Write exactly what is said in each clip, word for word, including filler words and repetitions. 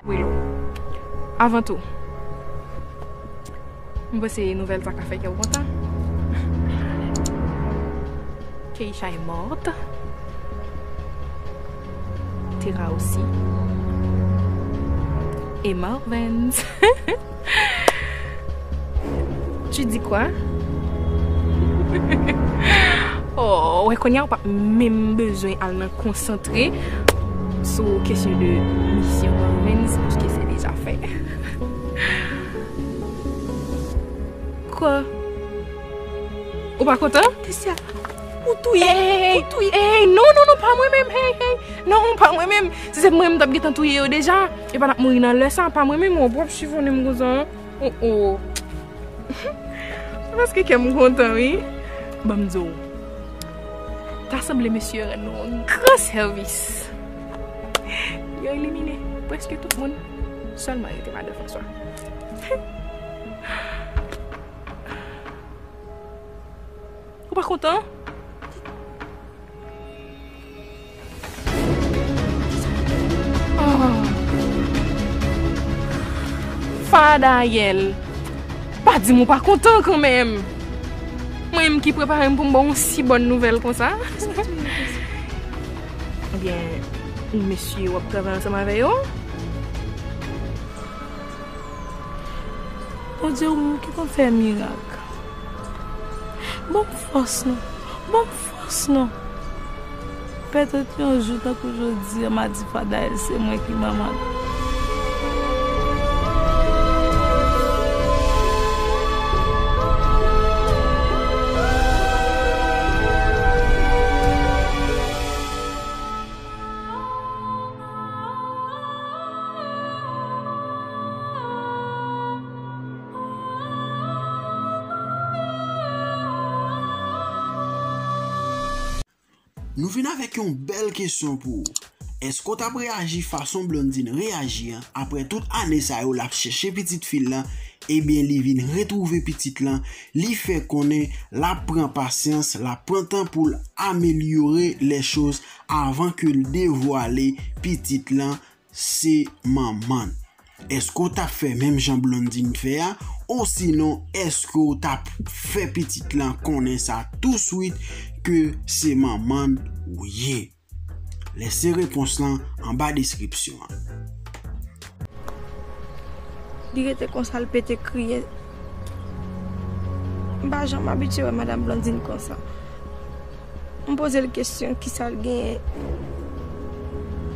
Willow. Avan tou, m panse nouvèl sa ka fè kè w kontan. Keisha est morte. Tera aussi. Et Marvens. Tu dis quoi? Oh, wè, kounye a w p ap menm bezwen al nan konsantre sou kesyon de misyon Marvens, paske se deja fè. Kwa? Ou pa kontan? Keisha, ou touye, hey, hey, hey, ou touye. Hey, non, non, non, pa mwen menm, hey, hey. Non, pa mwen menm. Si se mwen, m t ap gentan touye yo deja. E pa n ap mouri nan lè sa, pa mwen menm, w ap chifonnen m konsa. Oh, oh. Paske kè m kontan, wi. Ban m di w. Ta sanble mesye yo rann nou yon gran sèvis. Yo elimine prèske tout moun. Sèlman rete Madan Franswa. Ou pa kontan? Ah. Fadayèl. Pa di m ou pa kontan kanmenm. Mwen menm ki prepare m pou m ba w yon si bòn nouvèl konsa. Ebyen, mesye w ap travay ansanm avè yo? Bondye, ou menm ki konn fè mirak. Ban m fòs non. Ban m fòs non. Petèt yon jou tankou jodi a, m a di Fadayèl se mwen ki manman l. Nou vin avèk yon bèl kesyon pou ou. Èske w t ap reyaji fason Blondine reyaji an? Apre tout ane sa yo l ap chèche pitit fi l lan, ebyen, li vin retwouve pitit lan. Li fè konnen l ap pran pasyans, l ap pran tan pou l amelyore lè choz avan ke l devwale pitit lan se manman l. Èske w t ap fè menm jan Blondine fè a? Osinon, èske w t ap fè pitit lan konnen sa touswit ke se manman l ou ye? Lèse repons lan anba deskripsyon an. Li rete konsa, l pete kriye. M pa janm abitye wè Madan Blondine konsa. M poze l kesyon, kisa l genyen?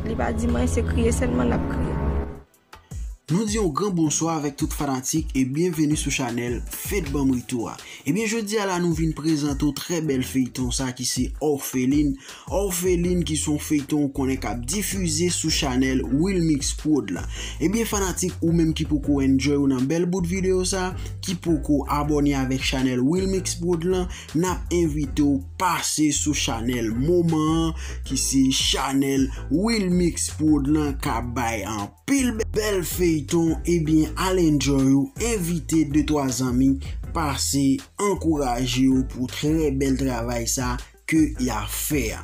Li pa di m anyen, se kriye sèlman l ap kriye. Nou di yon gran bonswa avèk tout fanatik e byenveni sou chanèl Fed Banm Retou a. Ebyen, jodi a la, nou vin prezante w trè bèl feyton sa ki se Orpheline. Orpheline ki se yon feyton ou konnen k ap difize sou chanèl Wilmix Prod la. Ebyen, fanatik, ou menm ki poko enjoy ou nan bèl bout videyo sa, ki poko abòne avèk chanèl Wilmix Prod lan, n ap envite w pase sou chanèl moman an, ki se chanèl Wilmix Prod lan, k ap bay anpil bèl feyton. Ebyen, al enjoy ou, envite de twa zanmi, pase ankouraje yo pou trè bèl travay sa ke y ap fè a.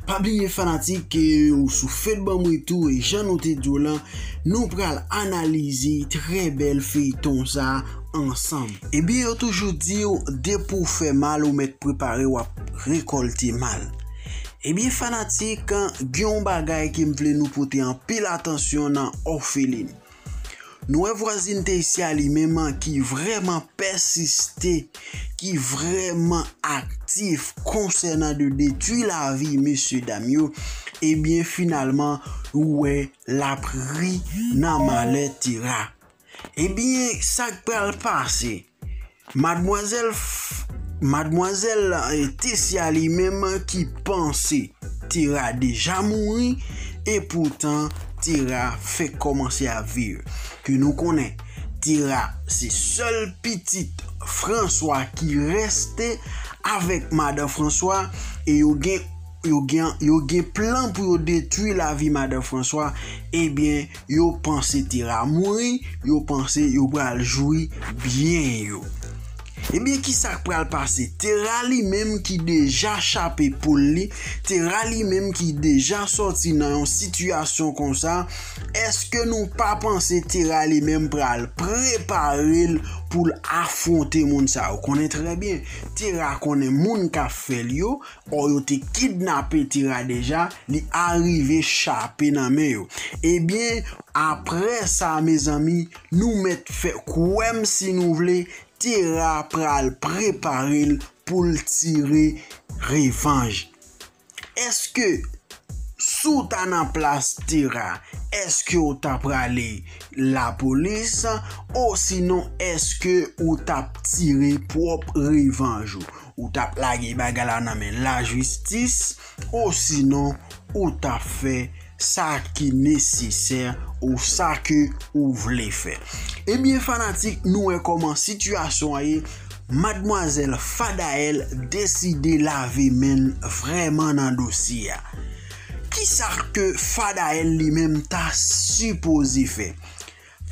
Pa bliye fanatik ke ou sou Fed Banm Retou e jan nou te di w lan, nou pral analize trè bèl feyton sa ansanm. Ebyen, yo toujou di w, depi w fè mal, ou mèt prepare w ap rekòlte mal. Ebyen, fanatik, gen yon bagay ke m vle nou pote anpil atansyon nan Orpheline. Nou wè vwazin Tessia li menm ki vrèman pèsiste, ki vrèman aktif konsènan de detwi lavi mesyedam yo, ebyen, finalman, ou wè l ap ri nan malè Tera. Ebyen, sa k pral pase? Madmwazèl F-, madmwazèl, eh, Tessia li menm ki panse Tera deja mouri, e poutan Tera fèk kòmanse ap viv. Ke nou konnen, Tera se sèl pitit Franswa ki rèste avèk madan Franswa, e yo gen, yo gen, yo gen plan pou yo detwi lavi madan Franswa. Ebyen, yo panse Tera mouri, yo panse yo pral jwi byen yo. Ebyen, kisa k pral pase? Tera li menm ki deja chape poul li, Tera li menm ki deja sòti nan yon sitiyasyon konsa, èske nou pa panse Tera li menm pral prepare l pou l afwonte moun sa yo? Ou konnen trè byen, Tera konnen moun k ap fè l yo, o yo te kidnape Tera deja, li arive chape nan men yo. Ebyen, apre sa, mezanmi, nou mèt fè kwè m si nou vle, Tera pral prepare l pou l tire revanj. Èske si w ta nan plas Tera, èske w ta prale lapolis, osinon èske ou t ap tire pwòp revanj ou? Ou t ap lage bagay la nan men lajistis, osinon ou t ap fè sa ki nesesè ou sa ke ou vle fè. Ebyen, fanatik, nou wè kòman sitiyasyon an ye. Madmwazèl Fadael deside lave men l vrèman nan dosye a. Kisa ke Fadael li menm ta sipoze fè?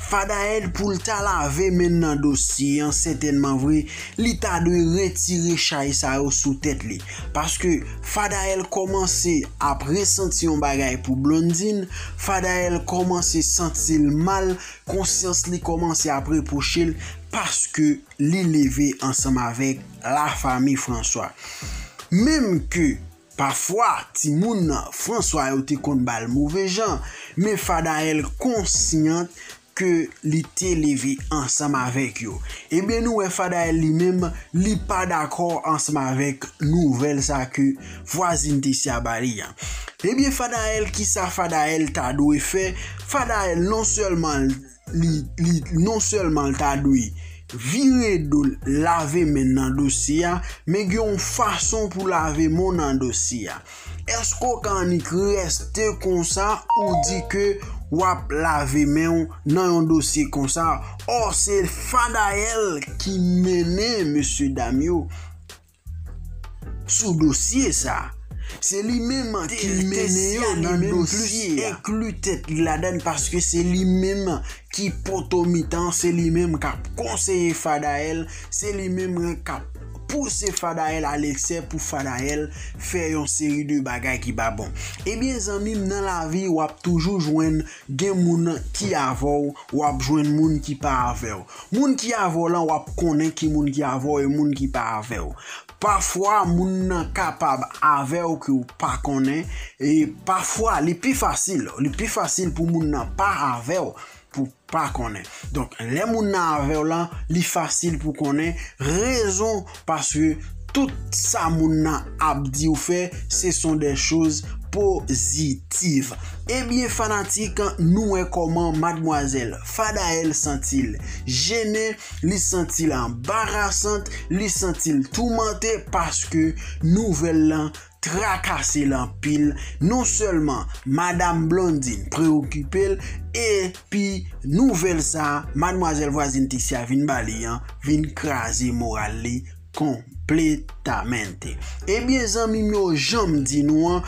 Fadael, pou l ta lave men l nan dosye an, sètènman vre, li ta dwe retire chay sa yo sou tèt li. Paske Fadael kòmanse ap resanti yon bagay pou Blondine, Fadael kòmanse santi l mal, konsyans li kòmanse ap repwoche l paske li leve ansanm avèk lafanmi François. Menm ke pafwa, timoun François yo te konn ba l move jan, men Fadael konsyan ke li te leve ansanm avèk yo. Ebyen, nou wè Fadael li menm, li pa dakò ansanm avèk nouvèl sa ke vwazin Tesya ba li an. Ebyen, Fadael, kisa Fadael ta dwe fè? Fadael non sèlman li, li non sèlman l ta dwe vire do l lave men nan dosye a, men gen yon fason pou lave men w nan dosye a. Èske w ka annik rèste konsa ou di ke w ap lave men w nan yon dosye konsa? Ò, se Fadael ki mennen mesye dam yo sou dosye sa. Se li menm ki mennen yo nan dosye a. Inkli tèt li ladan l paske se li menm ki poto mitan, se li menm k ap konseye Fadael, se li menm k ap pouse Fadael a leksè pou Fadael fè yon seri de bagay ki pa bon. Ebyen, zanmi m, nan lavi, w ap toujou jwenn gen moun ki avè w, w ap jwenn moun ki pa avè w. Moun ki avè w lan, w ap konnen ki moun ki avè w e moun ki pa avè w. Pafwa, moun nan kapab avè w ke w pa konnen, e pafwa, li pi fasil, li pi fasil pou moun nan pa avè w, pou pa konnen. Donk, lè moun nan avè w lan, li fasil pou konnen rezon, paske tout sa moun nan ap di w fè, ce sont des choses positives. Ebyen, fanatik, nou wè kòman madmwazèl Fadael santi l jennen, li santi l anbarasant, li santi l toumante, paske nouvèl lan trakase l anpil. Non sèlman Madam Blondine preokipe l, epi nouvèl sa a, madmwazèl vwazin Tesya vin ba li an, vin kraze moral li konpletamente. Ebyen, zanmi m yo, jan m di nou an,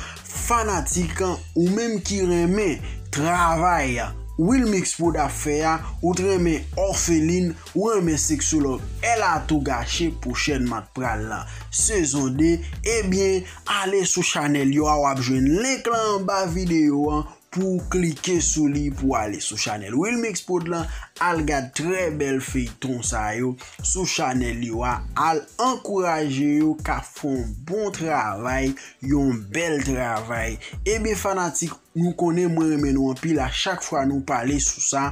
fanatik, ou menm ki renmen travay Wilmix Prod ap fè a, ou t renmen Orpheline, ou renmen Sexologue, Elle a tout gâché, pwochènman t pral lan sezon de, ebyen, ale sou chanèl yo a, w ap jwenn link lan anba videyo an pou w klike sou li pou w ale sou chanèl Wilmix Prod lan, al gad trè bèl feyton sa yo sou chanèl yo a, al ankouraje yo k ap fè yon bon travay, yon bèl travay. Ebyen, fanatik, nou konnen mwen renmen nou anpil, a chak fwa nou pale sou sa,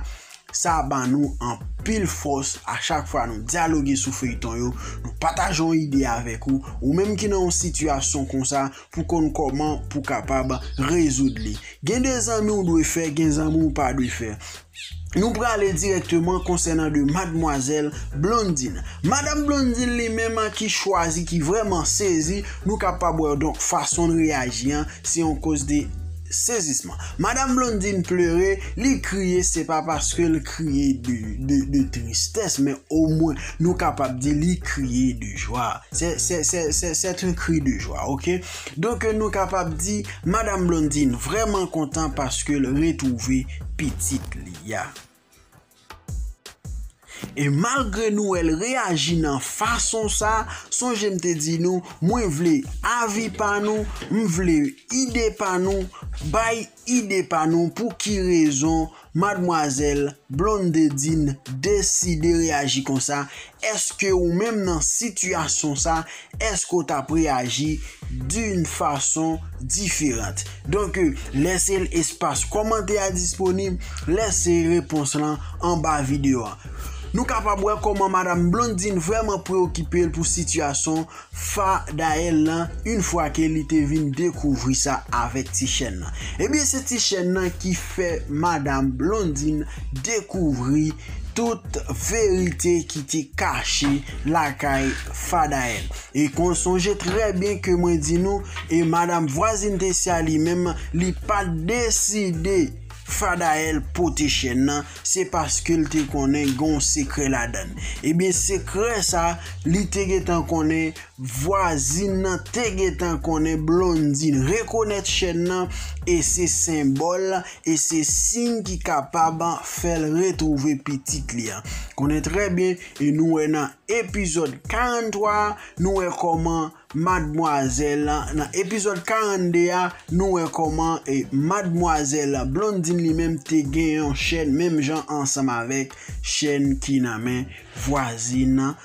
sa ban nou anpil fòs a chak fwa nou dyaloge sou feyton yo, nou pataje yon ide avèk ou, ou menm ki nan yon sitiyasyon konsa, pou konn kòman pou kapab rezoud li. Gen de zanmi w dwe fè, gen zanmi w pa dwe fè. Nou prale dirèkteman konsènan de madmwazèl Blondine. Madam Blondine li menm ki chwazi, ki vrèman sezi, nou kapab wè donk fason l reyaji an, se yon koz de sezisman. Madam Blondine pleure, li kriye, se pa paske l kriye de, de, de tristès, men omwen nou kapab di li kriye de jwa. C'est, c'est, c'est, c'est, c'est un cri de joie, ok? Donk, nou kapab di, Madam Blondine vrèman kontan paske l retwouve pitit li a. E malgre nou wè l reyaji nan fason sa, sonje m te di nou, mwen vle avi pa nou, m vle ide pa nou, bay ide pa nou pou ki rezon madmwazèl Blondedine deside reyaji konsa. Èske ou menm nan sitiyasyon sa, èske w t ap reyaji d'une façon différente? Donk, lèse espas kòmantè a disponib, lèse repons lan anba videyo a. Nou kapab wè kòman madanm Blondedine vrèman preokipe l pou sitiyasyon Fadael lan, yon fwa ke li te vin dekouvri sa avèk ti chèn nan. Ebyen, se ti chèn nan ki fè madanm Blondedine dekouvri tout verite ki te kache lakay Fadael. E kon sonje trè byen ke mwen di nou, e madanm vwazin Tesya li menm, li pa t deside Fadael pote chèn nan, se paske l te konnen gen yon sekrè ladan l. Ebyen, sekrè sa, li te gentan konnen, vwazin nan te gentan konnen Blondedine rekonèt chèn nan, e se senbòl, e se siy ki kapab fè l retwouve pitit li an. Konnen trè byen, e nou wè nan epizòd karant twa a, nou wè kòman madmwazèl, nan epizòd karant de a, nou wè kòman, e, madmwazèl Blondedine li menm te gen yon chèn, menm jan ansanm avèk chèn ki nan men vwazin nan,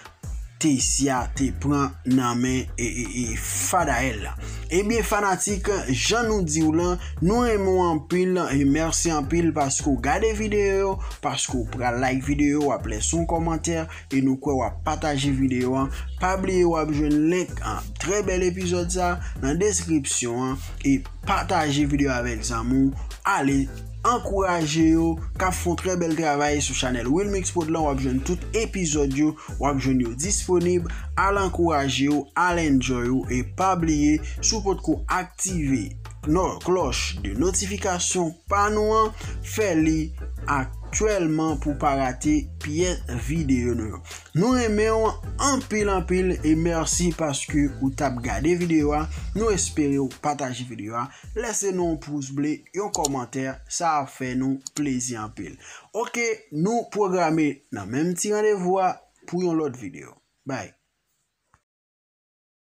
Tesya te pran nan men, e, e, e, Fadael la. Ebyen, fanatik, jan nou di w lan, nou renmen w anpil, e mèsi anpil paske w gade videyo yo, paske w pral like videyo, w ap lèse yon kòmantè, e nou kwè w ap pataje videyo an. Pa bliye w ap jwenn link an trè bèl epizòd sa nan deskripsyon an, e pataje videyo avèk zanmi w. Ale, ankouraje yo, k ap fè yon trè bèl travay sou chanèl Wilmix Prod lan. W ap jwenn tout epizòd yo, w ap jwenn yo disponib. Al ankouraje yo, al enjoy yo, e pa bliye, si w potko aktive klòch de notifikasyon pa nou an, fè li aktyèlman pou w pa rate pyès videyo nou yo. Nou renmen w anpil, anpil, e mèsi paske ou t ap gade videyo a. Nou espere w pataje videyo a. Lèse nou yon pous ble, yon kòmantè, sa ap fè nou plezi anpil. Oke, nou pwograme nan menm ti randevou a pou yon lòt videyo. Bye.